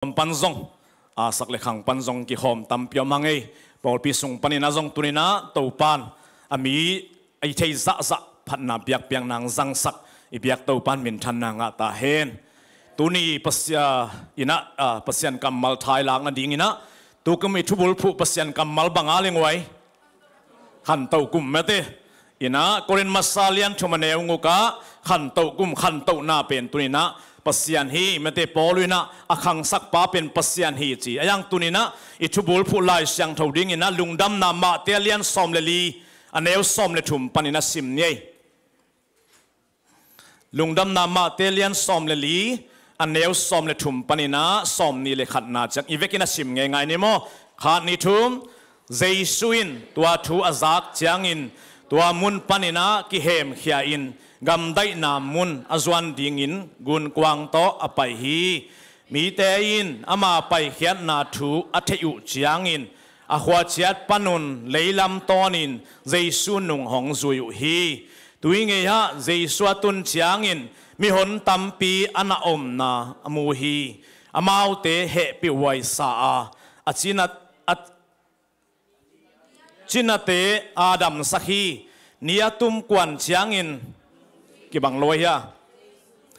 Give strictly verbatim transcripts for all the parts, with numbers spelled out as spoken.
Tuam pan zong, a, sak le khang pan zong kikhawm tampi om hang ei. Pawlpi sung panin ah zong tuni-in ah Topan a mi a i thei zahzah phatna biakpiakna hong zangsak i biak Topan minthanna ngah ta hen. Tuni Pasia-, in ah, a, Pasian kammal thailak nadingin ah tukum i thubulphuh Pasian kammal bang a lingwai? Khantoh kum mate. In ah Korin masa lian thum a neu nguk ah khantoh kum, khantohna pen tuni-in ah Pasian hi mate. Paul in ah a khangsakpa pen Pasian hi ci. A yang tuni-in ah i thubulphuh Lai Siangtho dingin ah Lungdamna Mate lian sawm le li a neu sawm le thum panin ah sim ni ei. Lungdamna Mate lian sawm le li a neu sawm le thum panin ah sawmnih le khatna ciang i vekin ah sim ngeingai ni maw? Khat, nih, thum. Jesu in tua thu a zak ciangin tua mun panin ah kihemkhia-in gamdaihna mun a zuan dingin gunkuang tawh a pai hi. Mite in ama paikhiatna thu a theih uh ciangin a khuaciat panun leilam tawnin Jesu nung hong zui uh hi. Tui ngei-ah Jesu a tun ciangin mihon tampi a na omna a mu hi. Amaute hehpihhuai sa a, a cina, a cinate a damsak hi. Ni a tum kuan ciangin kibang lo hi a.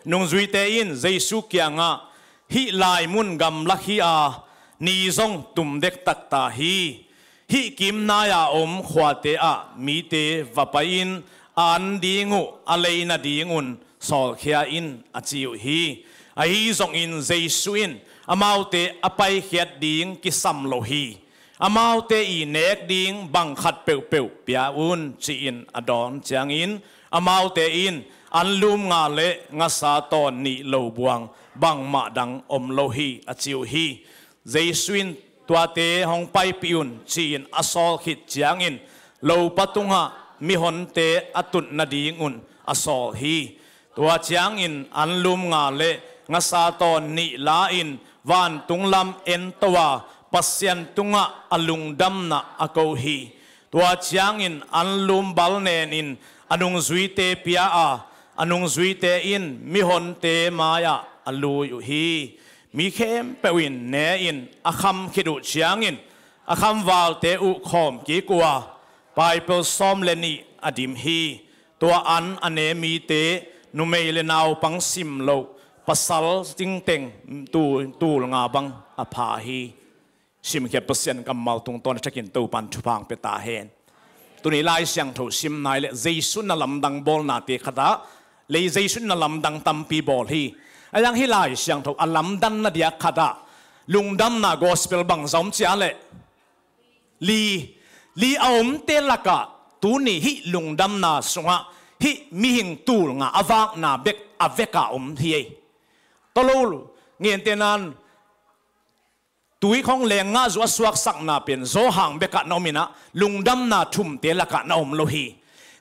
Nungzuite in Jesu kiangah, "Hih laimun gamlak hi a, ni zong tum dektak ta hi. Hih kimnai-a om khuate ah mite va pai-in a an ding uh a lei nadingun sawlkhia in," a ci uh hi. Ahi zongin Jesu in amaute a paikhiat ding kisam lo hi. Amaute i nek ding bang khat peuhpeuh pia un, ci-in a dawn ciangin amaute in anlum nga le ngasa tawn nih lo buang bangmah dang om lo hi, a ci uh hi. Jesu in, "Tuate hong paipih un," ci-in a sawl khit ciangin lopa tungah mihonte a tut nadingun a sawl hi. Tua ciangin anlum nga le ngasa tawn nih la-in vantung lam ento a, Pasian tungah a lungdamna a ko hi. Tua ciangin anlum bal nenin a nungzuite pia a, a nungzuite in mihonte mai-ah a lui uh hi. Mi khempeuh in ne-in a kham khit uh ciangin a khamvalte uh khawm kik uh a, paipel sawm le nih a dim hi. Tua an a ne mite numei le naupang sim loh, pasal tengteng tul, tul nga bang a pha hi. Simkhiat Pasian kammal tungtawn a thakin Topan thupha hong pia ta hen. Tuni Lai Siangtho sim nai leh Jesu na lamdang bawlnate khatah, lei Jesu na lamdang tampi bawl hi. A yang hih Lai Siangtho a lamdanna diak khatah lungdamna gospel bangzah om cia leh li, li a omte lakah tuni hih lungdamna sungah hih mihing tul nga a vakna bek a veka om hi ei. Tolo, ngente nan tui khong leng ngah zu a suaksakna pen Johan bekah na om in ah lungdamna thumte lakah na om lo hi.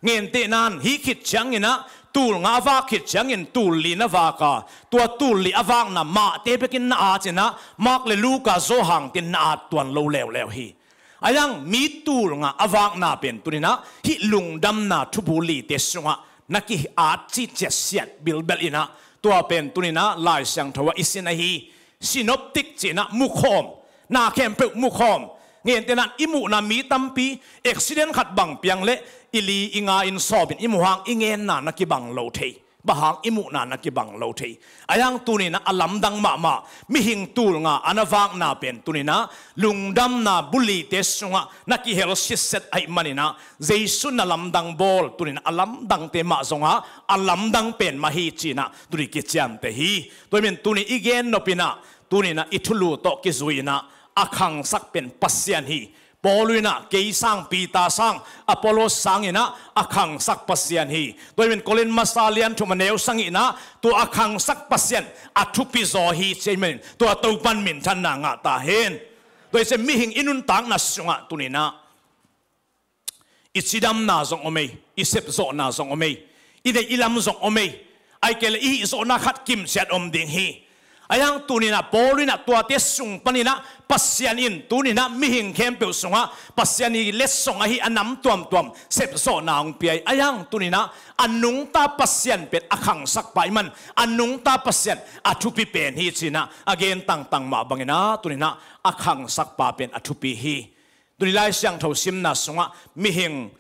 Ngente nan hih khit ciangin ah tul nga a vak khit ciangin tul li na vak a, tua tul li a vakna mahte bekin na at in ah Mark le Luka, Johan tin na at tuan lo leuleu hi. A yang mi tul nga a vakna pen tuni-in ah hih lungdamna thubu lite sungah na ki-at citciat siat bilbel in ah tua pen tuni-in ah Lai Siangtho ah i sin ahi. Synoptic ci-in ah mukhawm, na khempeuh mukhawm. Ngente nan i muhna mi tampi accident khat bang piang leh i li i nga in sawm in i muh hang i ngenna na kibang lo thei. Bang hang i muhna na kibang lo thei. A yang tuni-in ah a lamdang mahmah mihing tul nga a na vakna pen tuni-in ah lungdamna bu lite sungah na kihel sitset ahih manin ah Jesu na lamdang bawl tuni-in ah a lamdangte mah zongah a lamdang pen mah hi ci-in ah tuni kiciamteh hi. Tua ahih manin tuni i gen nop in ah tuni-in ah i thulu tawh kizui in ah a khangsak pen Pasian hi. Paul in ah kei sang, Peter sang, Apollos sang in ah a khangsak Pasian hi. Tua ahih manin Korin masa lian thum a neu sagih in ah tua a khangsak Pasian a thupi zaw hi ci ahih manin tua Topan minthanna ngah ta hen. Tua hi ciang mihing i nuntakna sungah tuni-in ah i cidamna zong om ei, i sepzawhna zong om ei, i neih i lam zong om ei. Ahih kei leh i hihzawhna khat kimciat om ding hi. Ahi hang tuninah Paul inah tuate sung paninah Pasian in tuninah mihing khempeuh sungah Pasian i letsong ahi a nam tuamtuam sepzawhna hong pia hi. Ahi hang tuninah a nungta Pasian pen a khangsakpa i man a nungta Pasian a thupi pen hi cinah a gen tangtang mah banginah tuninah a khangsakpa pen a thupi hi. Tuni Lai Siangtho simna sungah mihing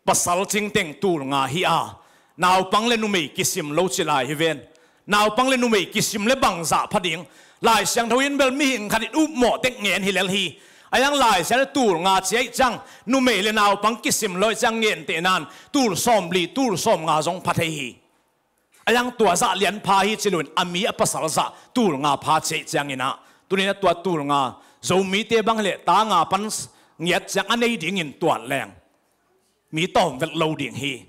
pasal cingteng tul nga hi a, naupang le numei kisim lo ci lai hi ven. Naupang le numei kisim le bangzah pha ding? Lai Siangtho in bel mihing khat in upmawh tek ngen hi lel hi. Ahi hang Lai Siangtho tul nga ci ahih ciang numei le naupang kisim lo ahih ciang ngentehnan tul sawmli tul sawmnga zong pha thei hi. Ahi hang tua zah lian pha hi ci loin a mi a pasal zah tul nga pha ci ahih cianginah tuninah tua tul nga Zomite bang hileh ta nga pan ngiat ciang a nei dingin tuat leng mi tawm vet lo ding hi.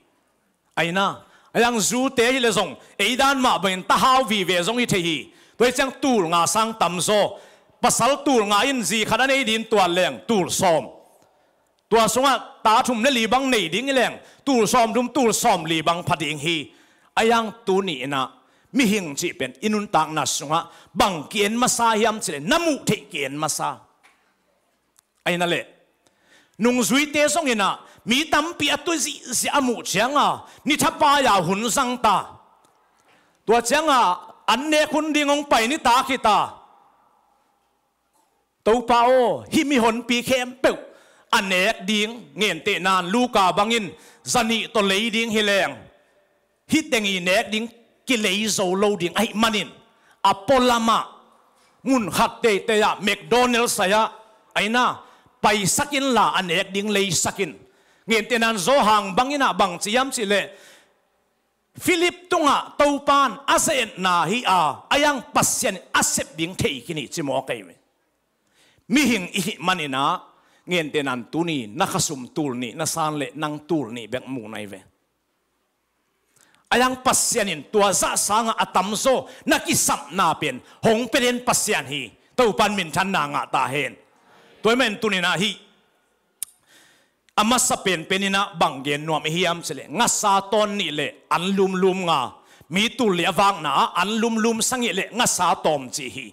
Aina, ahi hang zute hileh zong ei dan mah bangin ta hau vive zong hi thei hi. Tua hi ciang tul nga sang tamzaw, pasal tul nga in zi khat a nei dingin tuat leng tul sawm. Tua sungah ta thum le li bang nei ding hi leng tul sawm thum tul sawm li bang pha ding hi. Ahi hang tuni inah mihing cih pen i nuntakna sungah bang ki-en masa hiam cileh na muh theih ki-en masa. Aina leh nungzuite zonginah mi tampi a tu zihziah a muh cianga ni thapai-a hun zangta. Tua cianga an nek hun ding hong pai nitak hita. Topa aw, hih mihonpi khempeuh a nek ding ngentehnan Luka bangin zanih tawh lei ding hi leng hih teng i nek ding kilei zo lo ding ahih manin a pualamah mun khat teitei-ah McDonald's ai-ah aina paisak inla a nek ding leisak in. Ngentehnan Zawhang banginah bang ci hiam cihleh Philip tungah Topan a ze-etna hi a, ahi hang Pasian a sep ding thei khin hi ci mawk ahi ve. Mihing i hih maninah ngentehnan tuni na khasum tul nih na san leh nang tul nih bek mu nai ve. Ahi hang Pasian in tua zah sangah a tamzaw na kisapna pen hong pia den Pasian hi. Topan minthanna ngah ta hen. Tua hi manin tuninah hih a masa penpen inah bang gen nuam i hiam cileh ngasa tawn nih le an lumlum nga, mi tul li a vakna ah an lumlum sagih le ngasa tawm ci hi.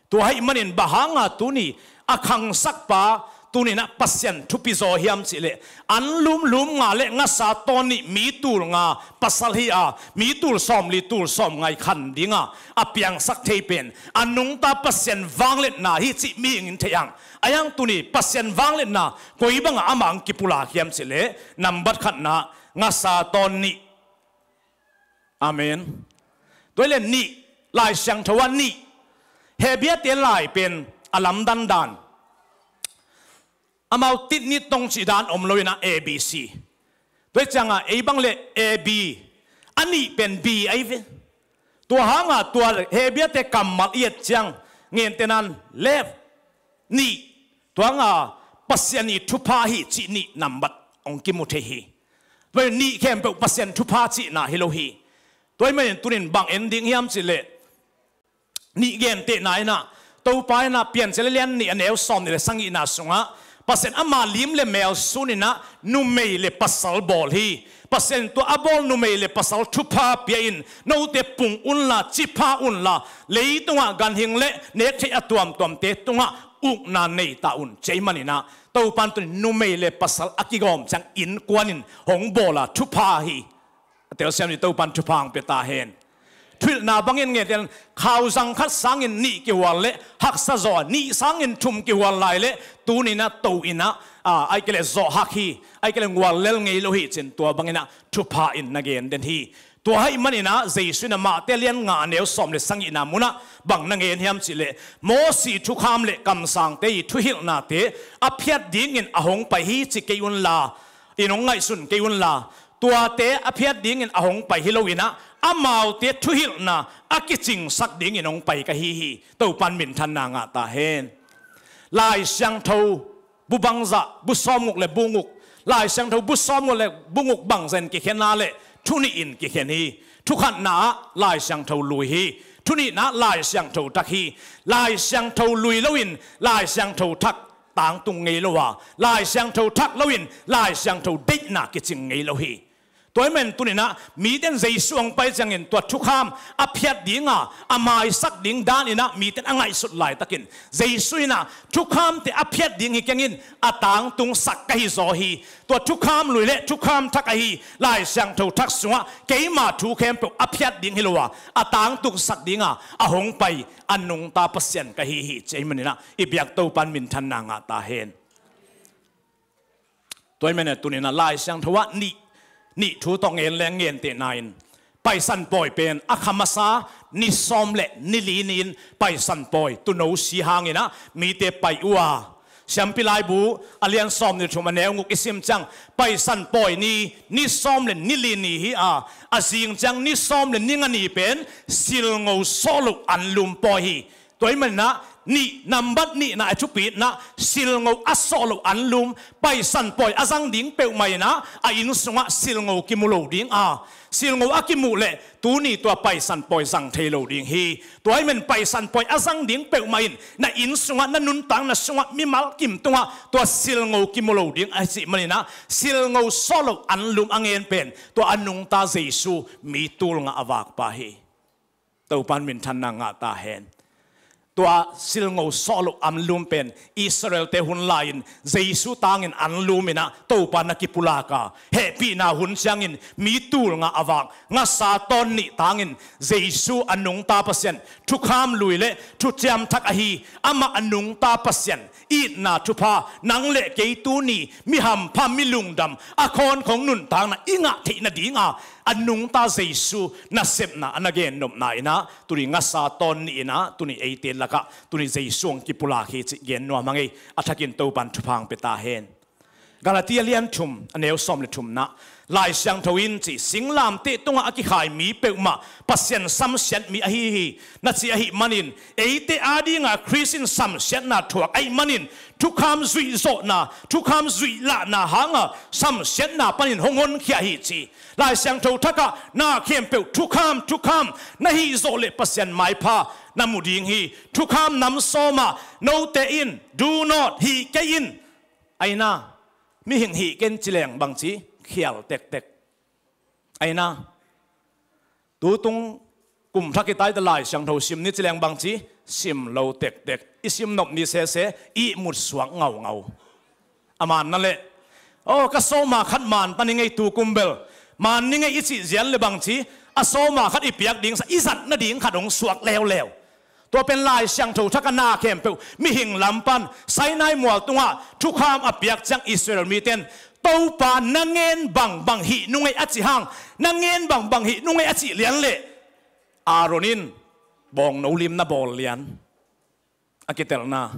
Tua ahih manin bang hanga tuni a khangsakpa tuninah Pasian thupi zaw hiam cihleh an lumlum nga le ngasa tawn nih mi tul nga pasal hi a, mi tul sawmli tul sawmnga i khan dinga a piangsak thei pen a nungta Pasian vangliatna hi cih mihing in thei ang. Ahi hang tuni Pasian vangliatna koi bangah amah ang kipulak hiam cihleh nambat khatna ngasa tawn nih. Amen. Tua hileh nih, Lai Siangtho ah nih, Hebriate lai pen a lamdan dan amau tit nit tong cih dan om loinah A B C. Tua hi ciangah ei bang le A B, a nih pen B ahi ve. Tua hanga tua Hebriate kammal i et ciang ngentehnan left nih, tua hanga Pasian i thupha hi cih nih nambat hong kimu thei hi. Tua hi nih khempeuh Pasian thupha cihna hi lo hi. Tua hi manin tunin bang en ding hiam cihleh nih gentehna inah Topa inah Piancil a lian nih a neu sawm nih le sagihna sungah Pasian ama lim le mel suninah numei le pasal bawl hi. Pasian in tua a bawl numei le pasal thupha pia in note pung unla, cipha unla, leitungah ganhing le nek theih a tuamtuamte tungah ukna nei ta un ci ahih maninah Topan tunin numei le pasal a kigawm ciang innkuan in hong bawla thupha hi. A telsiam ni Topan thupha hong pia ta hen. Thuhilhna bangin ngen ten khauzang khat sangin nih kihual le haksa zaw a, nih sangin thum kihual lai le tuninah to inah a, ahi kei le zawh hak hi, ahi kei le ngual lel ngei lo hi cin tua banginah thupha in na gen den hi. Tua ahih maninah Jesu inah Mate lian nga a neu sawm le sagihna munah bang na ngen hiam cihleh Mawsi thukham le kamsangte i thuhilhnate a phiat dingin a hong pai hi ci kei unla, in hong ngaihsun kei unla, tuate a phiat dingin a hong pai hi loinah amaute thuhilhna a kicingsak dingin hong pai ka hi hi. Topan minthanna ngah ta hen. Lai Siangtho bu bangzah, bu sawmguk le bu guk, Lai Siangtho bu sawmguk le bu guk bangzah in kikhen a leh thu nih in kikhen hi. Thu khatna ah Lai Siangtho lui hi. Thu nihna ah Lai Siangtho thak hi. Lai Siangtho lui loin Lai Siangtho thak tangtung ngei lo a, Lai Siangtho thak loin Lai Siangtho deihna kicing ngei lo hi. Tua ahih manin tuni-in ah mite in Jesu hong pai ciangin tua thukham a phiat ding a, a maisak ding dan-in ah mite in a ngaihsut laitakin Jesu in ah thukhamte a phiat ding hi keng in, a tangtungsak ka hi zaw hi. Tua thukham lui le thukham thak ahi Lai Siangtho Thak sungah keima thu khempeuh a phiat ding hi lo a, a tangtungsak ding a, a hong pai a nungta Pasian ka hi hi, ci ahih manin ah i biak Topa'n minthanna ngah ta hen. Tua ahih manin tuni-in ah Lai Siangtho ah nih, nih thu tawh ngen leng ngentehna in, Paisan pawi pen a kha masa ni sawm le ni li ni-in Paisan pawi tuuno si hangin ah mite pai uh a, Siampi Laibu a lian sawm ni thum a neu nguk i sim ciang, Paisan pawi ni, ni sawm le ni li ni hi a, a zing ciang ni sawm le ni nga ni pen silngo sawh loh anlum pawi hi. Tua ahih manin ah nih, nambat nihna a thupi in ah silngo a sawh loh anlum, Paisan pawi a zang ding peuhmah in ah a inn sungah silngo kimu lo ding a, silngo a kimuh leh tuni tua Paisan pawi zang thei lo ding hi. Tua ahih manin Paisan pawi a zang ding peuhmah in na inn sungah, na nuntakna sungah, mimal kim tungah tua silngo kimu lo ding ahih manin ah silngo sawh loh anlum a ngen pen tua a nungta Jesu mi tul nga a vakpa hi. Topa'n minthanna ngah ta hen. Tua silngo sawh loh anlum pen Israel-te hun lai-in Jesu tangin anlum in ah Topa na kipulak a, hehpihna hun ciangin mi tul nga a vak, ngasa tawn nih tangin Jesu a nungta Pasian, thukham lui le thuciam thak ahi amah a nungta Pasian itna thupha nang le kei tuni mi hampha, mi lungdam a khawnkhong nuntakna i ngah theih nading a a nungta Jesu nasepna a na gennopna in ah tuni ngasa tawn nih in ah tuni eite lakah tuni Jesu hong kipulak hi cih gen nuam hang ei. A thakin Topa'n thupha hong pia ta hen. Galatia lian thum a neu sawm le thumna, Lai Siangtho in ci, singlamteh tungah a kikhai mi peuhmah Pasian samsiat mi ahi hi, na ci ahih manin, eite adinga Khrist in samsiatna thuak ahih manin, thukham zuihzawhna, thukham zuihlahna hanga samsiatna panin hong honkhia hi ci. Lai Siangtho thakah na khempeuh thukham, thukham na hih zawh leh Pasian maipha na mu ding hi. Thukham nam sawmah note in, do not, hih kei in, aina, mihing hih kei in ci leng bangci khial tektek. Aina, tutung kum thak i taite Lai Siangtho sim ni ci leng bangci sim lo tektek. I sim nop ni sese, ihmut suak ngaungau. A man na leh, oh, ka sawma khat man ta ni ngei, tukum bel man ni ngei i cih zian le bangci a sawma khat i piak ding sa, i zat nading khat hong suak leuleu. Tua pen Lai Siangtho thak a na khempeuh mihing lam pan Sinai mual tungah thukham a piak ciang Israel mite in, Topa na ngen bangbang hih nung ei a cih hang, na ngen bangbang hih nung ei a cih lian leh Aaron in bawngno lim na bawl lian. A kitelna.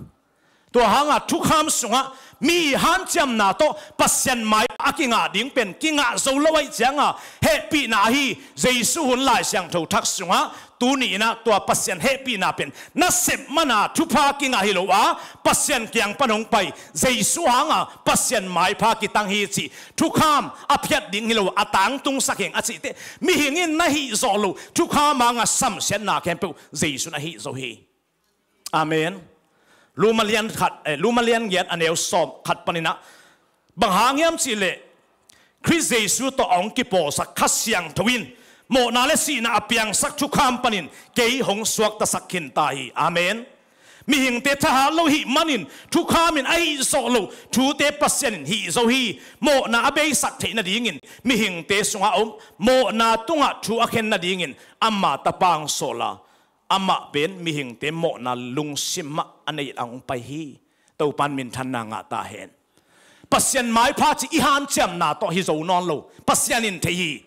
Tua hanga thukham sungah mi hanciamna tawh Pasian mai a kingah ding pen kingah zo lo ahih cianga hehpihna ahi Jesu hun Lai Siangtho thak sungah tuni in ah tua Pasian hehpihna pen nasep mana thupha kingah hi lo a, Pasian kiang pan hong pai Jesu hanga Pasian maipha kitang hi cih thukham a phiat ding hi lo a, a tangtungsak hing a cihte, mihing in na hih zawh loh thukham hanga samsiatna khempeuh Jesu na hih zo hi. Amen. Luma lian khat, eh, Luma lian giat a neu sawm khat panin ah, bang hang hiam cih leh Khrist Jesu tawh a hong kipawlsak Kha Siangtho in mawhna le sihna a piangsak thukham panin kei hong suaktasak khin ta hi. Amen. Mihingte thahat lo hih manin thukham in a hih zawh loh thute Pasian in hih zo hi. Mawhna a beisak theih nadingin mihingte sungah a om, mawhna tungah thu a khen nadingin ama tapa hong sawl a, amah pen mihingte mawhna lungsim mah a nei a hong pai hi. Topa'n minthanna ngah ta hen. Pasian maipha cih i hanciamna tawh hi zo nawn lo, Pasian in thei hi.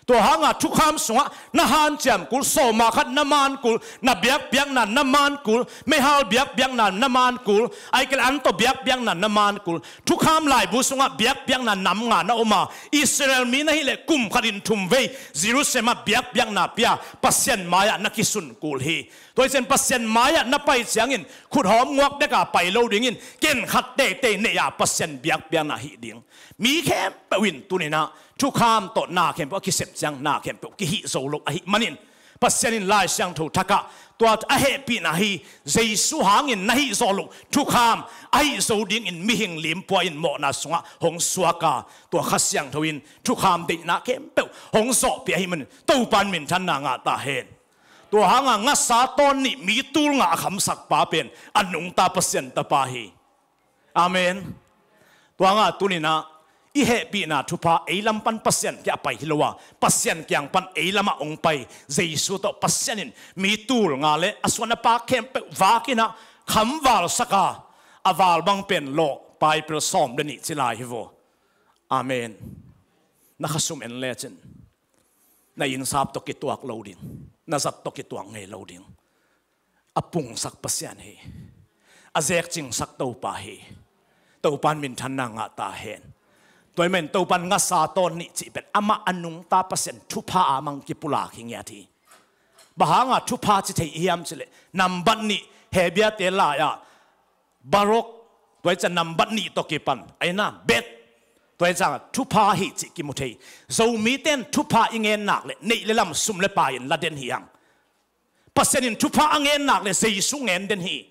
Tua hanga thukham sungah na hanciam kul, sawma khat na man kul, na biakpiakna na man kul, meihal biakpiakna na man kul, ahih kei leh an tawh biakpiakna na man kul, thukham laibu sungah biakpiakna nam nga na om a, Israel mi na hih leh kum khatin thum vei Jerusalem ah biakpiakna pia Pasian mai-ah na kisun kul hi. Tua hi ciang Pasian mai-ah na pai ciangin khut hawm nguak deka pai lo dingin ken khat teitei nei-a Pasian biakpiakna hih ding. Mi khempeuh in tuni-in ah thukham tawh na khempeuh a kisep ciang na khempeuh kihih zo lo ahih manin Pasian in Lai Siangtho thakah Tua a hehpihna hi. Jesu hangin na hih zawh loh thukham a hih zo dingin mihing limpua in mawhna sungah hong suak a, tua Kha Siangtho in thukham deihna khempeuh hong zawhpih ahih manin Topa in minthanna ngah ta hen. Tua hanga ngasa tawn nih mi tul nga a khamsakpa pen a nungta Pasian tapa hi. Amen. Tua nga tuninah i hehpihna thupha ei lam pan Pasian kiang a pai hi lo a, Pasian kiang pan ei lamah hong pai Jesu tawh Pasian in mi tul nga le a suan a pak khempeuh vakinah khamvalsak a, a val bang pen lawh paipil sawm le nih ci lai hi vaw. Amen. Na khasum en lecin na innsap tawh kituak lo ding, na zat tawh kituak ngei lo ding. A pungsak Pasian hi. A zekcingsak Topa hi. Topa in minthanna ngah ta hen. Tua ahih manin Topa in ngasa tawn nih cih pen amah a nungta Pasian thupha a mang kipulak hi ngiat hi. Bang hanga thupha ci thei i hiam cih leh nambat nih, Hebru te lai-ah Barak, tua hi ciang nambat nih tawh kipan, aina Bet, tua hi ciang thupha hi cih kimu thei. Zomite in thupha i ngen nak leh neih le lam, sum le pai in la den hi hang. Pasian in thupha a ngen nak leh Jesu ngen den hi.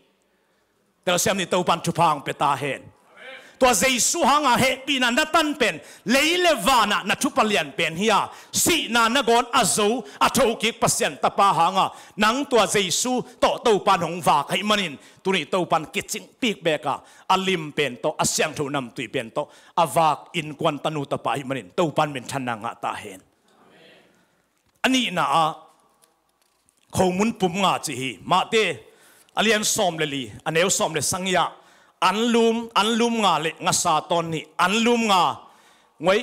Telsiam ni, Topa in thupha hong pia ta hen. Tua Jesu hanga hehpihna na tan pen lei le vanah na thupha lian pen hi a, sihna nangawn a zo a thokik Pasian tapa hanga nang tua Jesu tawh Topa in hong vak ahih manin tuni Topa in kicingpik beek a, a lim pen tawh, a siangtho namtui pen tawh a vak innkuan tanu tapa ahih manin Topa in minthanna ngah ta hen. A nihna ah khomun pum nga ci hi. Mahte a lian sawm le li, a neu sawm le sagih ah, anlum, anlum nga le ngasa tawn nih, anlum nga. Ngoi,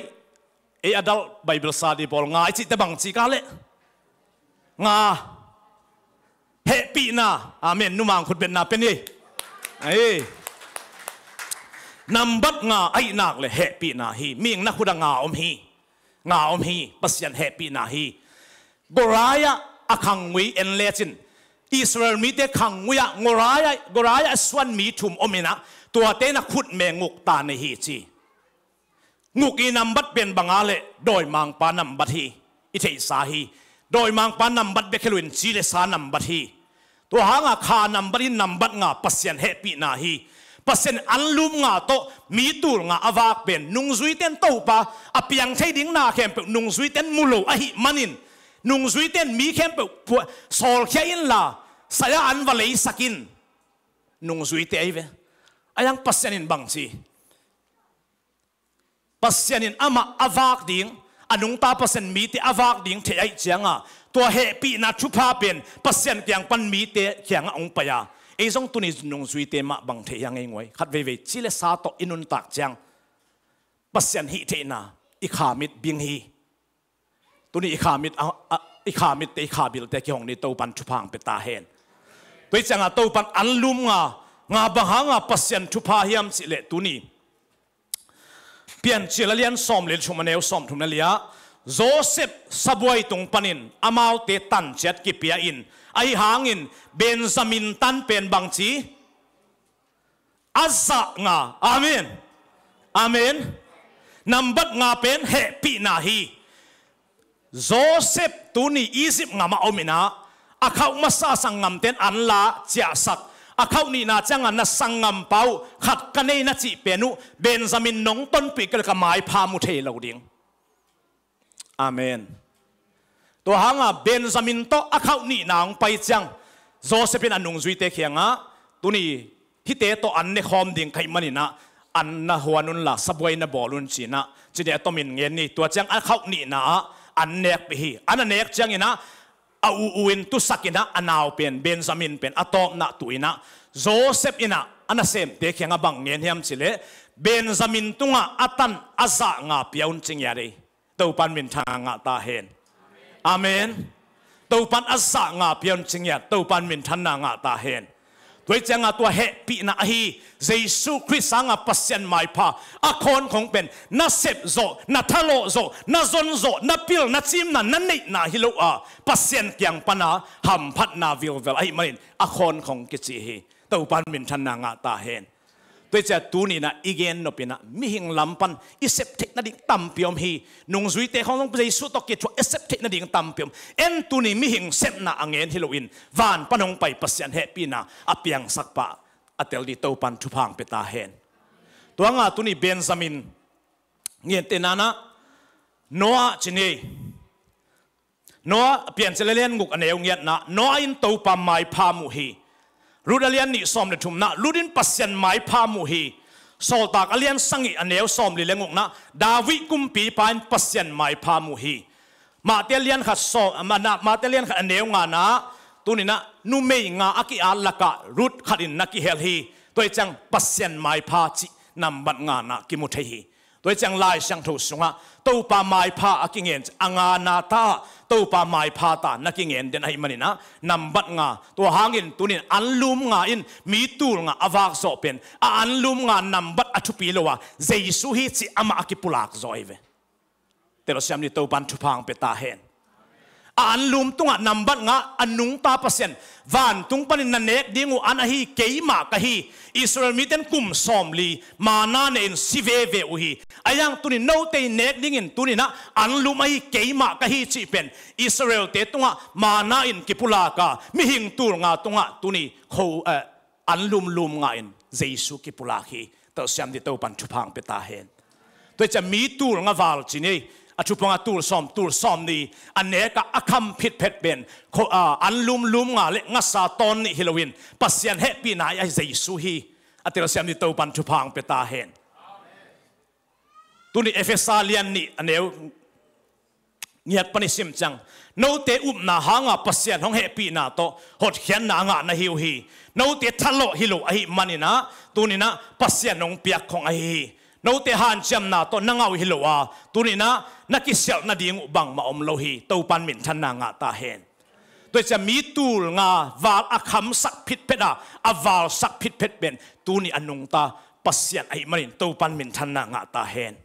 ei adult Bible study bawl nga i cihte bang ci ka leh nga. Hehpihna. Amen. Numang khut betna pen hi. Ei. Nambat nga ahih nak leh hehpihna hi. Mihing na khut ah nga om hi. Nga om hi. Pasian hehpihna hi. Goliath a khanggui en lecin, Israel mite khanggui ah Goliath, Goliath a suan mi thum om inah, tuate in a khutme nguk ta nei hi ci. Nguk i nambat pen bang a leh dawimangpa nambat hi. I theihsa hi. Dawimangpa nambat bek hi loin ci le sa nambat hi. Tua hanga kha nambat in nambat nga Pasian hehpihna hi. Pasian anlum nga tawh mi tul nga a vak pen nungzuite in Topa a piang thei ding na khempeuh nungzuite in mu lo ahih manin, nungzuite in mi khempeuh pua-, sawlkhia inla, sai-ah an va leisak in. Nungzuite ahi ve. Ahi hang Pasian in bang ci? Pasian in amah a vak ding, a nungta Pasian mite a vak ding thei ahih cianga, tua hehpihna thupha pen Pasian kiang pan mite kiangah hong pai a, ei zong tuni nungzuite mah bang thei hiang ei nguai. Khat veivei ci le sa tawh i nuntak ciang Pasian hih theihna i kha mit bing hi. Tuni i kha mit, a, a, i kha mitte, i kha bilte kihong ni, Topan thupha hong pia ta hen. Tua hi cianga Topan anlum nga, nga bang hanga Pasian thupha hiam cih leh tuni Piancil a lian sawm le thum, a neu sawm thum na liah, Joseph sabuai tung panin amaute tanciat kipia in, ahi hangin Benjamin tan pen bangci a zah nga. Amen. Amen. Nambat nga pen hehpihna hi. Joseph tuni Egypt ngamah om inah, a khauh masa sanggamte in an la ciahsak. A khauh nihna cianga na sanggampa uh khat ka nei na cih pen uh Benjamin nong tonpih kei leh ka maipha mu thei lo ding. Amen. Tua hanga Benjamin tawh a khauh nihna hong pai ciang Joseph in a nungzuite kiangah, tuni hihte tawh an ne khawm ding ka hih maninah an na huan unla sabuai na bawl un cinah, cite a tomin ngen ni. Tua ciang a khauh nihna ah an nekpih hi. An a nek cianginah a u u in tusakinah a nau pen Benjamin pen a tawpna tu inah, Joseph inah a nasemte kiangah bang ngen hiam cih leh, Benjamin tungah a tan a zah nga pia un ci ngiat ei. Topan minthanna ngah ta hen. Amen. Topan a zah nga pia un ci ngiat, Topan minthanna ngah ta hen. Tua hi cianga tua hehpihna ahi Jesu Khrist sanga Pasian maipha a khawnkhong pen na sep zawh, na thalawh zawh, na zon zawh, na pil, na cimna, na neihna hi lo a, Pasian kiang pana hamphatna vilvel ahih manin a khawnkhong kici hi. Topan minthanna ngah ta hen. Tua hi ciah tuni-in ah i gen nop in ah mihing lam pan i sep theih nading tampi om hi. Nungzuite khawng zong Jesu tawh kithuah i sep theih nading tampi om. En tuni mihing sepna a ngen hi loin van pan hong pai Pasian hehpihna a piangsak pa a tel ding Topan thupha hong pia ta hen. Tua hang a tuni Benjamin gentehna-in ah Noah ci ni. Noah, Piancil a lian guk a neu giatna, Noah in Topa maipha mu hi. Ruth a lian nih sawm le thumna, Ruth in Pasian maipha mu hi. Sawltak a lian sagih a neu sawmli le gukna, David kumpipa in Pasian maipha mu hi. Matthai a lian khat sawm, ma-, na-, Matthai a lian khat a neu ngana, tuni-in ah numei nga a ki-at lakah Ruth khat in na kihel hi. Tua hi ciang Pasian maipha cih nambat ngana kimu thei hi. Tua hi ciang Lai Siangtho sungah Topa maipha a kingen a ngana ta, Topa maipha ta na kingen den ahih manin ah nambat nga. Tua hangin tuni-in anlum nga in mi tul nga a vak zawh pen, a anlum nga nambat a thupi lo a, Jesu hi cih amah a kipulak zaw ahi ve. Telsiam ni, Topan thupha hong pia ta hen. A anlum tungah nambat nga a nungta Pasian, vantung panin na nek ding uh an ahi keimah ka hi. Israel mite in kum sawmli manna ne-in si veve uh hi. Ahi hang tuni note i nek dingin tuni-in ah anlum ahi keimah ka hi cih pen Israel-te tungah manna in kipulak a, mihing tul nga tungah tuni kho, eh, anlumlum nga in Jesu kipulak hi. Telsiam ni, Topan thupha hong pia ta hen. Tua hi ciah mi tul nga val ci ni, a thupha nga tul sawm, tul sawmnih a nek a, a kham phitphet pen kho, a, anlumlum nga le ngasa tawn nih hi loin Pasian hehpihna ahi Jesu hi. A telsiam ni, Topan thupha hong pia ta hen. Tuni Efesa lian nih a neu ngiat pan i sim ciang, note upna hanga Pasian hong hehpihna tawh hotkhiatna a ngah na hi uh hi. Note thalawh hi lo ahih manin ah tuni-in ah Pasian hong piak khong ahi hi. Note hanciamna tawh na ngah uh hi lo a, tuni-in ah na kisialh nading uh bangmah om lo hi. Topan minthanna ngah ta hen. Tua hi ciah mi tul nga val a khamsak phitphet a, a valsak phitphet pen tuni a nungta Pasian ahih manin Topan minthanna ngah ta hen.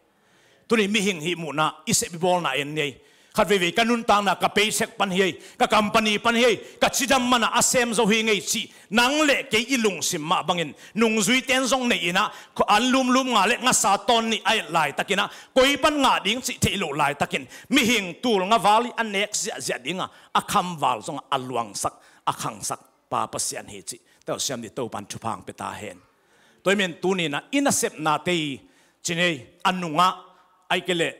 Tuni mihing hih muhna i sep i bawlna en ni ei. Khat veivei ka nuntakna ka paycheck pan hi ei, ka company pan hi ei, ka cidam mana a sem zo hi ngei cih nang le kei i lungsim mah bangin nungzuite in zong nei-in ah, kho-, anlumlum nga le ngasa tawn nih a et laitakin ah, koi pan ngah ding cih theih loh laitakin mihing tul nga val i a nek ziahziah dingah a khamval zongah a luangsak, a khangsak pa Pasian hi cih telsiam ni, Topan thupha hong pia ta hen. Tua hi manin tuni-in ah i nasepnate i ci ni ei, a nungah, ahih kei leh,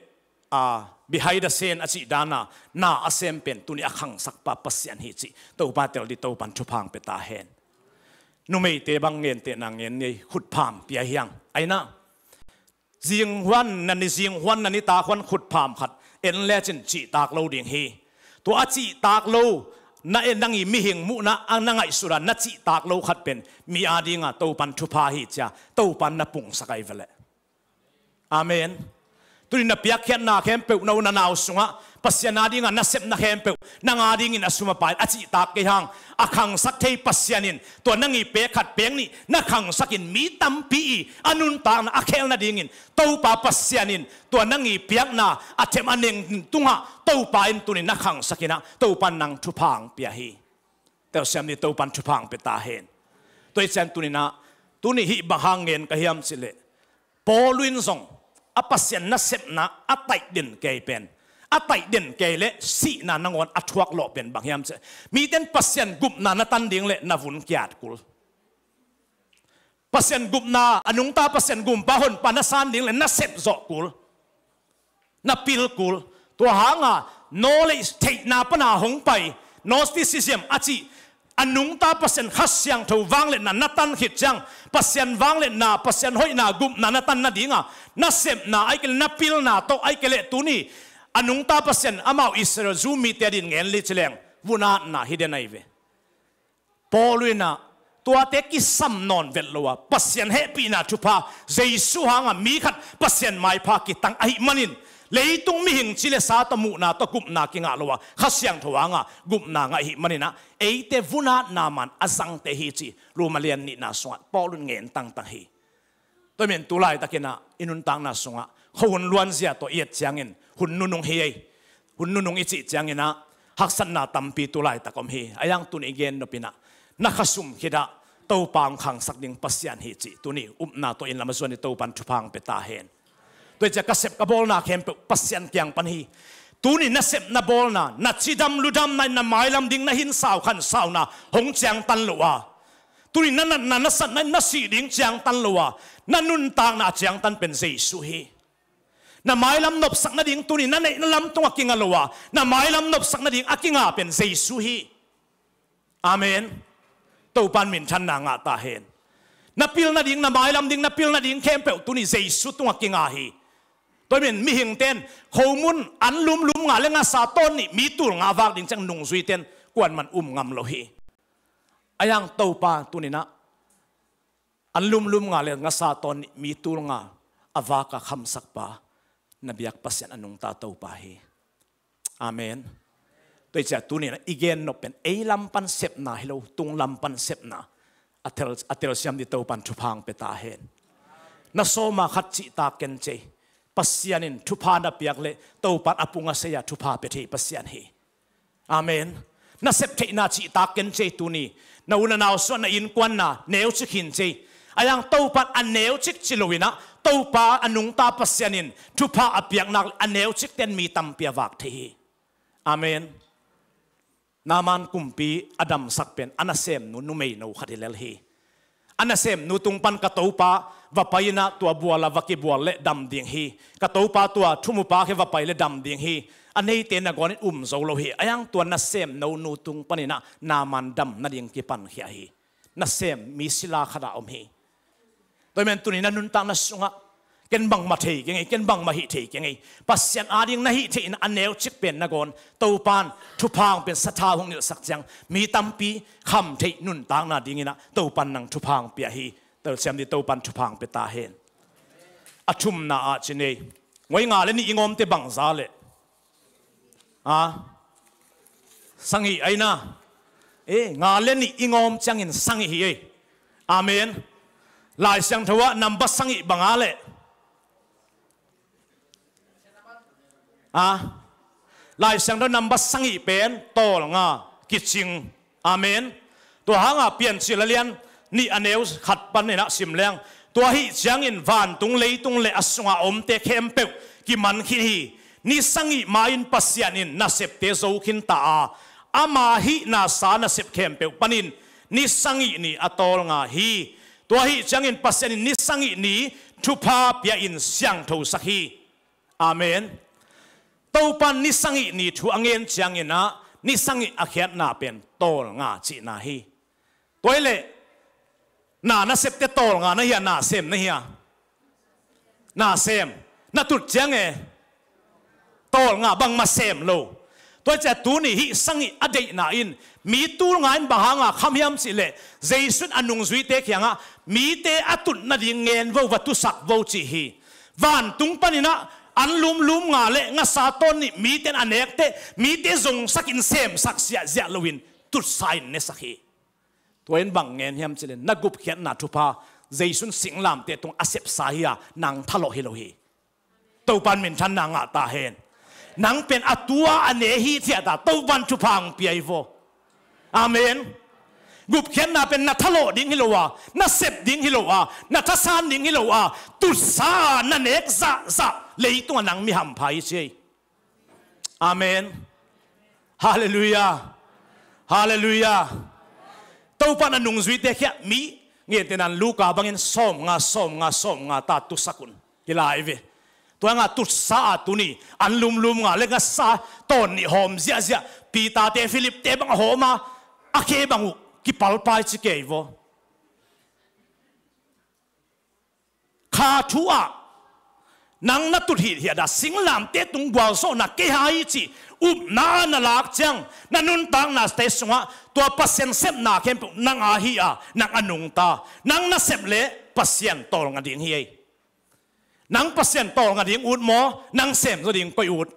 a, behind the scene a cih dan a, na a sem pen tuni a khangsak pa Pasian hi cih Topa tel ding, Topan thupha hong pia ta hen. Numeite bang gentehna ngen ni ei, khutpham pia hi hang. Ahi na, zinghuan na ni, zinghuan na nitak huan khutpham khat en lecin cihtak lo ding hi. Tua a cihtak lo, na en, nang i mihing muhna a na ngaihsut a na cihtak lo khat pen mi adinga Topan thupha hi ci-a Topan na pungsak ahi ve leh. Amen. Tuni na piakkhiatna khempeuh, na u na nau sungah Pasian adinga na sepna khempeuh nang adingin a sum a pai a cihtak kei hang, a khangsak thei Pasian in tua nang i pek khat pek nih na khangsakin mi tampi i a nuntakna a khel nadingin Topa Pasian in tua nang i piakna a them a neng tungah Topa in tuni na khangsakin ah Topa nang thupha hong pia hi. Telsiam ni, Topan thupha hong pia ta hen. Tua hi ciang tuni-in ah, tuni hih bang hang ngen ka hiam cih leh, Paul in zong a Pasian nasepna a taih den kei pen, a taih den kei leh sihna nangawn a thuak lawh pen bang hiam cih leh, mite in Pasian gupna na tan ding leh na vun kiat kul. Pasian gupna, a nungta Pasian gumpa honpa na san ding leh na sep zawh kul, na pil kul. Tua hanga knowledge, theihna pana hong pai, Gnosticism a cih, a nungta Pasian Kha Siangtho vangliatna na tan khit ciang, Pasian vangliatna, Pasian hoihna, gupna na tan nadinga na sepna, ahih kei leh na pilna tawh, ahih kei leh tuni a nungta Pasian amau Israel Jew mite adingin ngen lei ci leng vun atna hi den ahi ve. Paul in ah tuate kisam nawn vet lo a, Pasian hehpihna thupha, Jesu hanga mi khat Pasian maipha kitang ahih manin, leitung mihing ci le sa tawh, muhna tawh gupna kingah lo a, Kha Siangtho hanga gupna ngah ahih manin ah, eite vun atna man a zangte hi ci Roma lian nihna sungah Paul in ngen tangtang hi. Tua hi manin tu laitakin ah i nuntakna sungah khuahun luanzia tawh i et ciangin hun nunung hi ei. Hun nunung i cih ciangin ah haksatna tampi tu laitak om hi. Ahi hang tuni i gen nop in ah na khasum khit ah, Topa hong khangsak ding Pasian hi cih tuni upna tawh inn lam a zuan i Topan thupha hong pia ta hen. Tua hi ciah ka sep ka bawlna khempeuh Pasian kiang pan hi. Tuni na sep na bawlna, na cidam ludamna in na mailam ding na hinsau khansauna hong ciangtan lo a, tuni na natna na satna in na sih ding ciangtan lo a, na nuntakna a ciangtan pen Jesu hi. Na mailam nopsak nading tuni na neih na lam tungah kinga lo a, na mailam nopsak nading a kinga pen Jesu hi. Amen. Topan minthanna ngah ta hen. Na pil nading, na mailam ding, na pil nading khempeuh tuni Jesu tungah kinga hi. Tua hi men mihingte in khomun an lumlum nga le ngasa tawn nih, mi tul nga vak ding ciang nungzuite in kuaman um ngam lo hi. Ahi hang Topa tuni-in ah an lumlum nga le ngasa tawn nih, mi tul nga a vak a khamsakpa, na biak Pasian a nungta Topa hi. Amen. Tua hi ciah tuni-in ah i gen nop pen ei lam pan sepna hi lo, tung lam pan sepna a tel, a telsiam ding Topan thupha hong pia ta hen. Na sawma khat cihtak ken cei. Pasian in thupha na piak leh Topan a pung a sei a thupha pia thei Pasian hi. Amen. Na sep theihna cihtak ken cei tuni. Na u na nau sungah na innkuan na neucik hi in cei. Ahi hang Topan a neucik ci lo-in ah Topa a nungta Pasian in thupha a piak nak leh a neucikte in mi tampi a vak thei hi. Amen. Naaman kumpi a damsak pen a nasemnu numeino khat hi lel hi. A nasemnu tung pan ka topa va pai-in ah tua bual ah va kibual leh dam ding hi. Ka topa tua thumupa kiang va pai leh dam ding hi. A neite nangawn in um zo lo hi. Ahi hang tua nasemnu nu tung panin ah Naaman dam nading kipankhia hi. Nasem mi sila khat ah om hi. Tua hi men tuni na nuntakna sungah ken bangmah thei keng ei, ken bangmah hih thei keng ei. Pasian ading na hih theihna a neucik pen nangawn Topan thupha hong pia in sathau hong nilhsak ciang mi tampi kham theih nuntakna dingin ah Topan nang thupha hong pia hi. Telsiam ding Topan thupha hong pia ta hen. A thumna ah ci-in ei. Ngoi nga le nih i ngawmte bangza leh A, sagih ahi na. E, nga le nih i ngawm ciangin sagih hi ei. Amen. Lai Siangtho ah nambat sagih bang a leh. A, Lai Siangtho nambat sagih pen tawlnga, kicing. Amen. Tua hangah Piancil a lian nih a neu khat panin ah sim leng. Tua ahih ciangin vantung leitung le a sungah a omte khempeuh kiman khin hi. Ni sagih ma-in Pasian in nasepte zo khin ta a, ama hihna sa nasep khempeuh panin ni sagih ni a tawlnga hi. Tua ahih ciangin Pasian in ni sagih ni thupha pia-in siangthosak hi. Amen. Topan ni sagih ni thu a ngen ciangin ah ni sagih a khiatna pen tawlnga cihna hi. Tua hi leh na nasepte tawlnga na hi a, na sem na hi a? Na sem. Na tut ciang e tawlnga, bangmah sem lo. Tua hi ciah tuni hih sagih a deihna in mi tul nga in bang hanga kham hiam cih leh Jesu in a nungzuite kiangah mite a tut nading ngen vo, va tusak vo cih hi. Vantung panin ah an lumlum nga le ngasa tawn nih mite in a nekte, mite zongsak in semsak ziahziah loin tutsa in nesak hi. Tua in bang ngen hiam cih leh na gupkhiatna thupha Jesu in singlamteh tungah a sepsa hi a, nang thalawh hi lo hi. Topan minthanna ngah ta hen. Nang pen a tua a ne hi thiah ta, Topan thupha hong pia hi vaw. Amen. Gupkhiatna pen na thalawh ding hi lo a, na sep ding hi lo a, na thasan ding hi lo a, tutsa a na nek zahzah leitungah nang mi hampha hi ci ei. Amen. Halleluiah. Halleluiah. Topan a nungzuite khiah mi ngetenan Luka bangin sawmnga, sawmnga, sawmnga ta tusak un. Kilai ve. Tua nga tutsa a tuni an lumlum nga le ngasa tawn nih hawm ziahziah, Peter te Philip te bang a hawm a, a khe bang uh kipalpai ci kei vaw. Kha thu ah nang na tut hithiat a, singlamteh tung gualzawhna kei a hi cih upna na lak ciang, na nuntaknate sungah tua Pasian sepna khempeuh nang a hi a, nang a nungta. Nang na sep leh Pasian tawlnga ding hi ei. Nang Pasian tawlnga ding ut maw, nang sem zaw ding koi ut?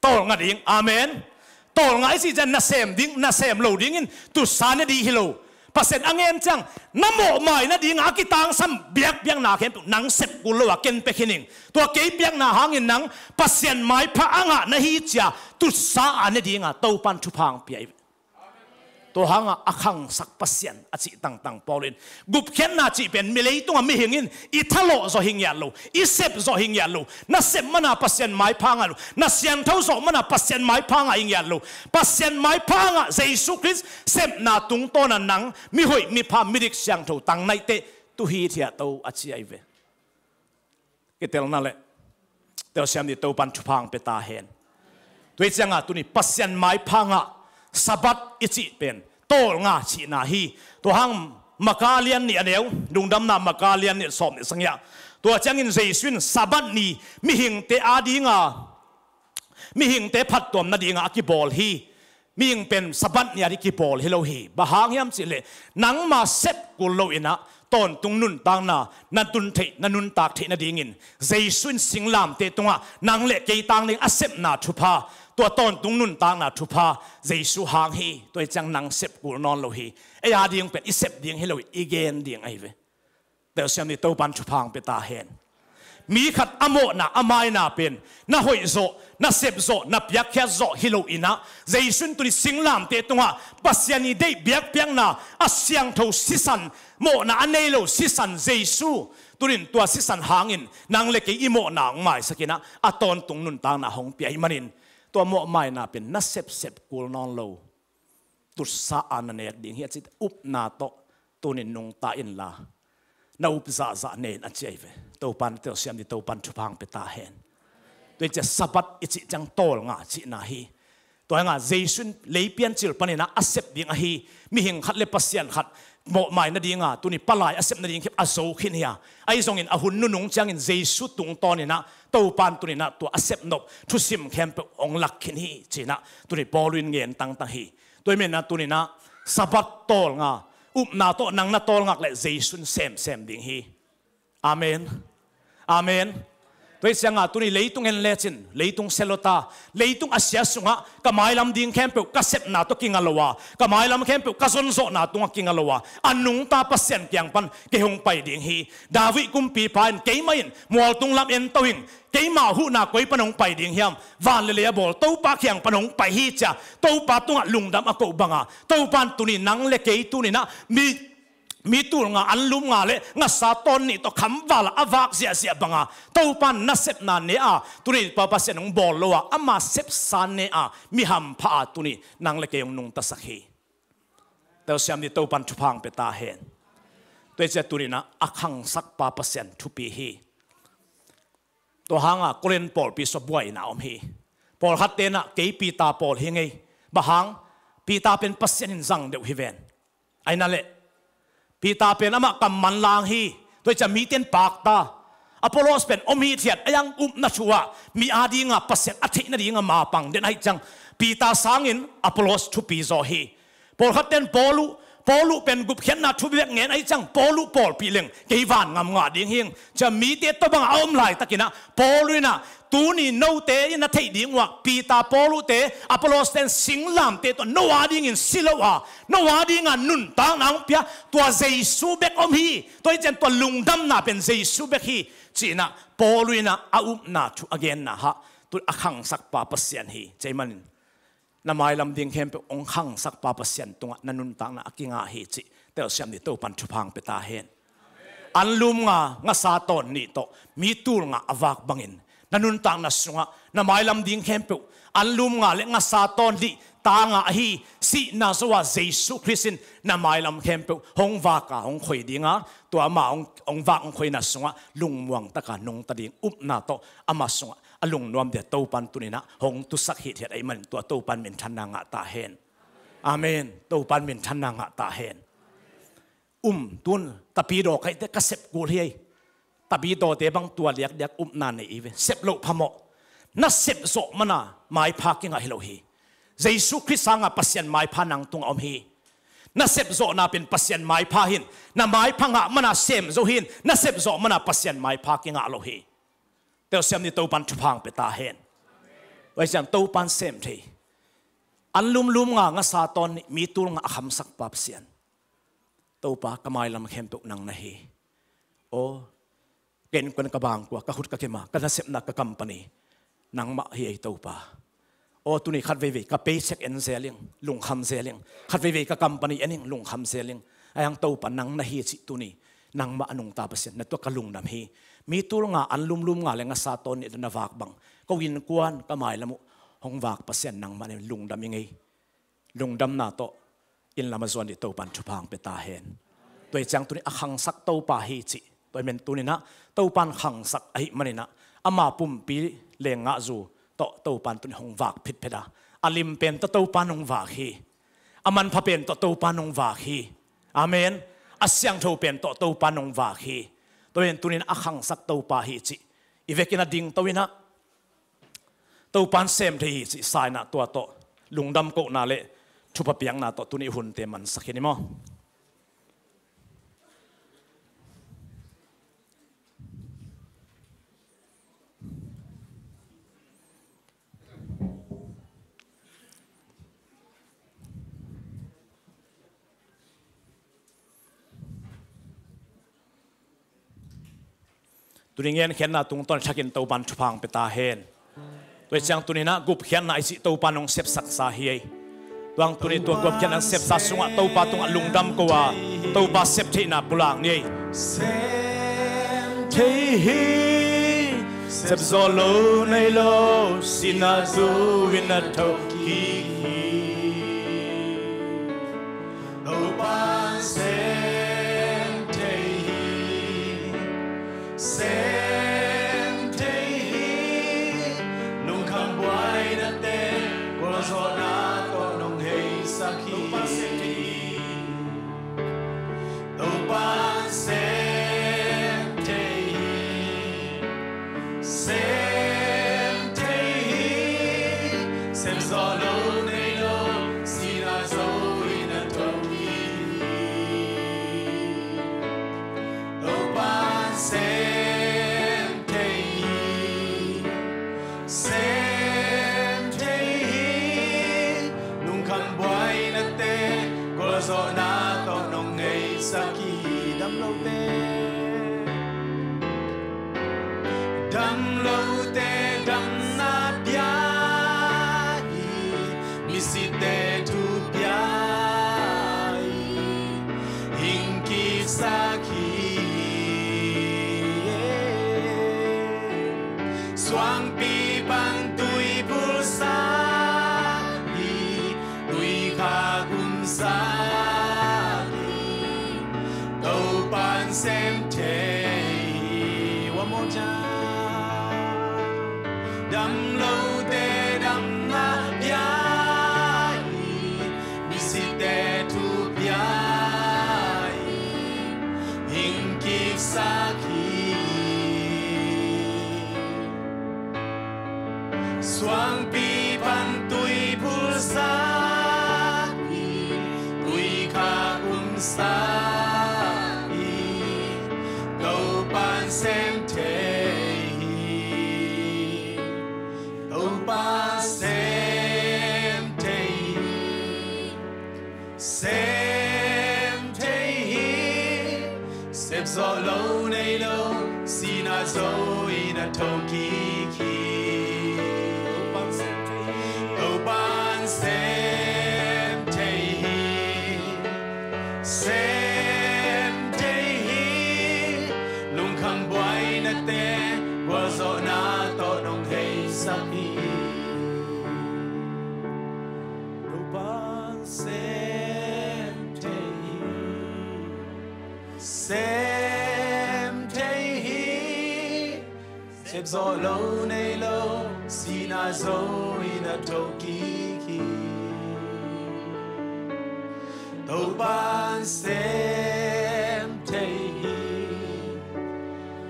Tawlnga ding. Amen. Tawlnga i cih ciang na sem ding, na sem lo dingin tutsa ne ding hi lo. Pasian a ngen ciang na mawhmai nadinga a kitangsam biakpiakna khempeuh nang sep kul lo a ken pia khin ing. Tua kei piakna hangin nang Pasian maipha a ngah na hi ci a, tutsa a ne dinga Topan thupha hong pia hi. Tua hangah a khangsak Pasian a cih tangtang Paul in, gupkhiatna cih pen mi leitungah mihing in i thalawh zawh hi ngiat lo, i sep zawh hi ngiat lo. Na sep mana Pasian maipha ngah lo, na siangtho zawh mana Pasian maipha ngah hi ngiat lo. Pasian maipha ngah Jesu Khrist sepna tungtawna nang mihoih, mipha, midik, siangtho, tangnaihte tu hi thiahto a ci ahi ve. Kitelna le telsiam ni Topan thupha hong pia ta hen. Tua hi cianga tuni Pasian maipha ngah Sabbath i cih pen tawlnga cihna hi. Tua hang Maka lian nih a neu, Lungdamna Maka lian nih sawm nih sagih ah, tua ciangin Jesu in Sabbath ni mihingte adinga, mihingte phattuam nadinga a kibawl hi. Mihing pen Sabbath ni a ding kibawl hi lo hi. Bang hang hiam cihleh, nangma sep kul loinah tawntung nuntakna na tun theih, na nuntak theih nadingin Jesu in singlamteh tungah nang le kei tang ding a sepna thupha, tua tawntung nuntakna thupha Jesu hang hi. Tua hi ciang nang sep kul nawn lo hi. Ei a ding pen i sep ding hi lo, i gen ding ahi ve. Telsiam ni Topan thupha hong pia ta hen. Mi khat a mawhna, a maina pen na hoih zawh, na sep zawh, na piakkhiat zawh hi loinah, Jesu in tuni singlamteh tungah Pasian i deih biakpiakna, a siangtho sisan, mawhna a nei lo sisan Jesu, tunin tua sisan hangin nang le kei i mawhna hong maisakinah a tawntung nuntakna hong pia ahih manin, tua mawh maina pen na sepsep kul nawn lo, tutsa a na nek ding hi a ci. Upna tawh tunin nungta inla, na up zahzah nei in a ci ahi ve. Topan telsiam ni Topan thupha hong pia ta hen. Tua hi ciah Sabbath i cih ciang tawlnga cihna hi. Tua hanga Jesu in leipiancil paninah a sep ding ahi mihing khat le Pasian khat mawhmai nadinga tuni palai a sep nading khip a zo khin hi a. Ahi zongin a hun nunung ciangin Jesu tungtawninah Topan tuninah tua a sepnop thusim khempeuh hong lak khin hi cinah tuni Paul in ngen tangtang hi. Tua hi menah tuninah Sabbath tawlnga, upna tawh nang na tawlngak le Jesu in semsem ding hi. Amen. Amen. Tua hi cianga tuni leitung en lecin, leitung sia lo ta, leitung a sia sungah ka mailam ding khempeuh ka sepna tawh kinga lo a, ka mailam khempeuh ka zonzawhna tungah kinga lo a, a nungta Pasian kiang pan kei hong pai ding hi. David kumpipa in, keimah in mualtung lam en to hing, keima huhna koi pan hong pai ding hiam? Van le lei a bawl Topa kiang pan hong pai hi cia, Topa tungah lungdam a koh banga Topan tuni nang le kei tuninah mi, mi tul nga, anlum nga le ngasa tawn nih tawh khamvala a vak ziahziah banga Topan nasepna ne a, tuni pa Pasian hong bawl lo a, ama sepsa ne a, mi hampha a tuni nang le kei hong nungtasak hi. Telsiam ni Topan thupha hong pia ta hen. Tua hi ciah tuninah a khangsakpa Pasian thupi hi. Tua hanga Korin pawlpi sua buaina om hi. Pawlkhat tenah kei Peter pawl hi ngei. Bang hang? Peter pen Pasian in zang deuh hi ven. Aina le Peter pen amah kam manlang hi. Tua hi ciah mite in pakta. Apollos pen om hi thiat a, a upna thu ah mi adinga Pasian a theih nadinga mapang den ahi ciang Peter sangin Apollos thupi zaw hi. Pawlkhat ten Paul uh, Paul uh pen gupkhiatna thu bek ngen ahi ciang Paul uh pawlpi leng kei van ngam ngah ding hing cia mite tawh bangah a om laitakinah Paul inah tuni note in a theih ding uh ah Peter, Paul uhte, Apollos ten singlamteh tawh no adingin si lo a, no adinga nuntakna hong pia tua Jesu bek om hi. Tua hi cian tua lungdamna pen Jesu bek hi. Cihinah Paul inah a upna thu a genna hah tu a khangsakpa Pasian hi. Cei manin na mailam ding khempeuh hong khangsakpa Pasian tungah na nuntakna a kingah hi cih telsiam ni Topan thupha hong pia ta hen. Anlum nga ngasa tawn nih tawh mi tul nga a vak bangin na nuntakna sungah na mailam ding khempeuh anlum nga le ngasa tawn nih tanga ahi sihna zo a Jesu Khrist in na mailam khempeuh hong vaka hong khoi dinga tua ama hong, hong vak hong khoina sungah lungmuang taka nungta ding upna tawh ama sungah a lungnuam dia Topan tuninah hong tusak hithiat ahih manin tua Topan minthanna ngah ta hen. Amen. Topan minthanna ngah ta hen. Um, tun tapidaw kaihte ka sep kul hi ei. Tapidawte bang tua diakdiak upna nei i ve. Sep loh phamawh. Na sep zawh mana maipha kingah hi lo hi. Jesu Khrist sanga Pasian maipha nang tungah om hi. Na sep zawhna pen Pasian maipha hin. Na maipha ngah mana sem zo hin. Na sep zawh mana Pasian maipha kingah lo hi. Telsiam ni Topan thupha hong pia ta hen. Vaisiang Topan sem thei. Anlumlum nga ngasa tawn nih mi tul nga a khamsakpa Pasian. Topa ka mailam khempeuh nang na hi. Aw, ka innkuan ka bangkua, ka khut ka kema, ka nasepna ka company nangmah hi ei Topa. Aw, tuni khat veivei ka paycheck en zel ing, lungkham zel ing. Khat veivei ka company en ing, lungkham zel ing. Ahi hang Topa nang na hi cih tuni nangmah a nungta Pasian na tungah ka lungdam hi. Mi tul nga an lumlum nga le ngasa tawn nih na vak bang ko innkuan ka mailam uh hong vak Pasian nangmah na hi, lungdam ing ei. Lungdamna tawh inn lam a zuan dih Topan thupha hong pia ta hen. Tua hi ciang tuni a khangsak Topa hi cih tua hi men tuninah Topan khangsak ahih maninah ama pumpi lengngahzu tawh Topan tuni hong vak phitphet a, a lim pen tawh Topan hong vak hi. A manpha pen tawh Topan hong vak hi. Amen. A siangtho pen tawh Topan hong vak hi. Tua hi men tuninah a khangsak Topa hi cih i vekin a dingto inah Topan sem thei hi cih sa inah tua tawh lungdam kohna le thupha piakna tawh tuni hunte mansak hi ni maw? Tuni ngenkhiatna tungtawn thakin Topan thupha hong pia ta hen. Tua hi ciang tuninah gupkhiatna i cih Topan hong sepsaksa hi ei. Tuang tuni tua gupkhiatna sepsa sungah Topa tungah lungdam ko a, Topa sep theihna pulak ni ei. Sem thei hi, sep zawh lo nei lo, sihna zo in a thokik hi. Topan sem thei hi, sem thei hi. Lungkham buaina teng gualzawhna tawh nong heisak hi. Topan sem thei hi. Topan sem thei hi. Sem thei hi, sem zawh lo nei lo, sihna zo in a thokik hi. Topan sem thei hi, sem thei hi. Lungkham buaina teng gualzawhna tawh nong heisak hi. Dam lote, dam lote damna pia hi. Misite thu pia hi. Hing kiksak hi. Suangpi pan tui phulsak hi. Tui khak umsak hi. Topan sem thei hi. One more time. Dam lote damna pia hi. Misite thu pia hi. Hing kiksak hi. Suangpi pan tui phulsak hi. Tui khak umsak hi. Topan sem thei hi. Topan sem thei hi. Sem thei hi. Sep zawh lo nei lo, sihna zo in a thokik hi. Topan sem thei hi. Topan sem thei hi. Sem thei hi. Lungkham buaina teng gualzawhna tawh nong heisak hi. Topan sem thei hi. Sem thei hi. Sep zawh lo nei lo, sihna zo in a thokik hi. Topan sem thei hi.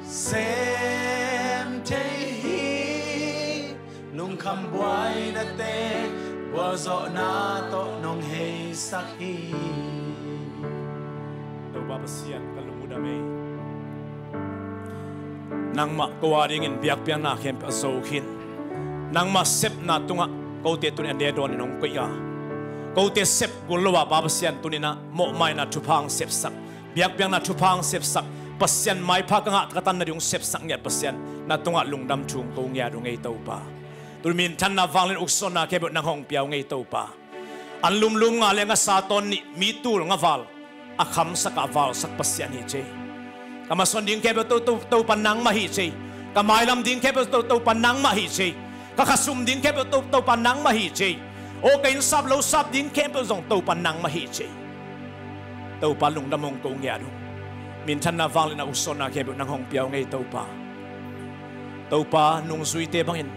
Sem thei hi. Lungkham buaina teng gualzawhna tawh nong heisak hi. Topa Pasian, ka lung uh dam ei. Nangmah ko a dingin biakpiakna khempeuh a zo khin. Nangmah sepna tungah kote tuni a ne dawn in hong koih a, kote sep gul lo a Pa Pasian tuninah mawhmaina thupha hong sepsak, biakpiakna thupha hong sepsak, Pasian maipha ka ngah ka tan nading hong sepsak ngiat Pasian na tungah lungdam thu hong ko ngiat uh ngei Topa. Tuni minthanna vangliatna uksawnna khempeuh nang hong pia uh ngei Topa. An lumlum nga le nga sa tawn nih, mi tul nga val a khamsak a valsak Pasian hi ci. Ka masuan ding khempeuh To, To, Topa nangmah hi ci. Ka mailam ding khempeuh To, Topa nangmah hi ci. Ka khasum ding khempeuh To, Topa nangmah hi ci. Aw ka innsap losap ding khempeuh zong Topa nangmah hi ci. Topa lungdam hong ko ngiat ung. Minthanna vangliatna uksawnna khempeuh nang hong pia uh ngei Topa. Topa nungzuite bangin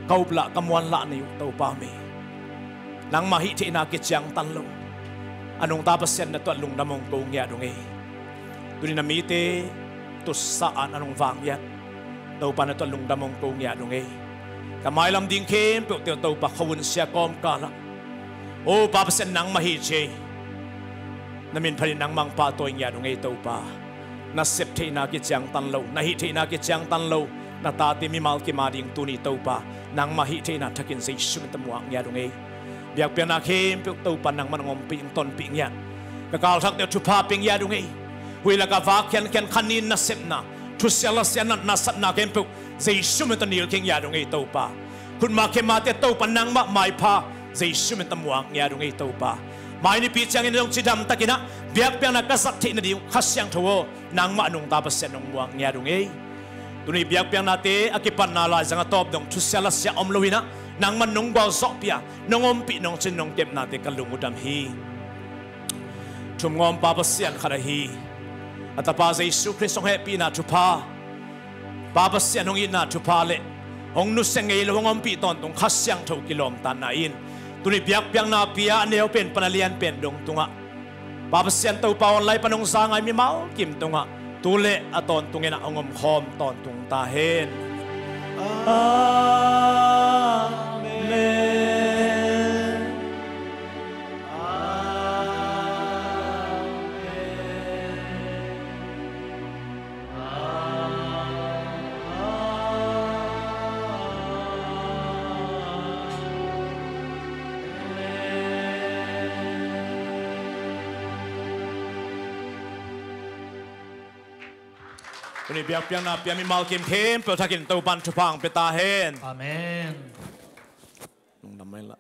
ka uplah ka muanlah nei uh Topa mi. Nangmah hih theihna kiciangtan lo a nungta Pasian na tuat lungdam hong ko ngiat ung ei. Tuni na mite tutsa an an hong vang ngiat Topa na tuat lungdam hong ko ngiat ung ei. Ka mailam ding khempeuh teuh Topa khuavun sia kawmkalah aw Pa Pasian nangmah hi ci ei. Na min phanin nangmah hong pahtawi ngiat ung ei Topa. Na sep theihna kiciangtan lo, na hih theihna kiciangtan lo na tate mimal kim a ding tuni Topa nangmah hih theihna thakin Jesu min tawh muak ngiat ung ei. Biakpiakna khempeuh Topa nangmah hong ompih hong tonpih ngiat. Ka kalthak teuh thupha pia ngiat ung ei. Huih lak a vak khiankhian khanin na sepna thusia lasia na nasepna khempeuh Jesu min tawh nilkhia ngiat ung ei Topa. Khutma khemate Topa nangmah maipha Jesu min tawh muak ngiat ung ei Topa. Mai nipi ciangin zong cidam takin ah biakpiakna ka zat theih nading Kha Siangtho aw nangmah nungta Pasian hong muak ngiat ung ei. Tuni biakpiaknate a kipatna laizang a tawp dong thusia lasia om loin ah nangmah nong gualzawhpih a nong ompih nong cin nong kepnate ka lung uh dam hi. Thumngawm Pa Pasian khat ahi a Tapa Jesu Khrist hong hehpihna thupha, Pa Pasian hong itna thupha le hong nusia ngei lo hong ompih tawntung Kha Siangtho kilawmtatna in tuni biakpiakna pia a neu pen pan a lian pen dong tungah Pa Pasian Topa online pan hong za ngai mimal kim tungah tu le a tawntungin ah hong omkhawm tawntung ta hen. Amen. Tuni biakpiakna pia mimal kim khempeuh thakin Topan thupha hong pia ta hen. Amen. Lungdam mai la.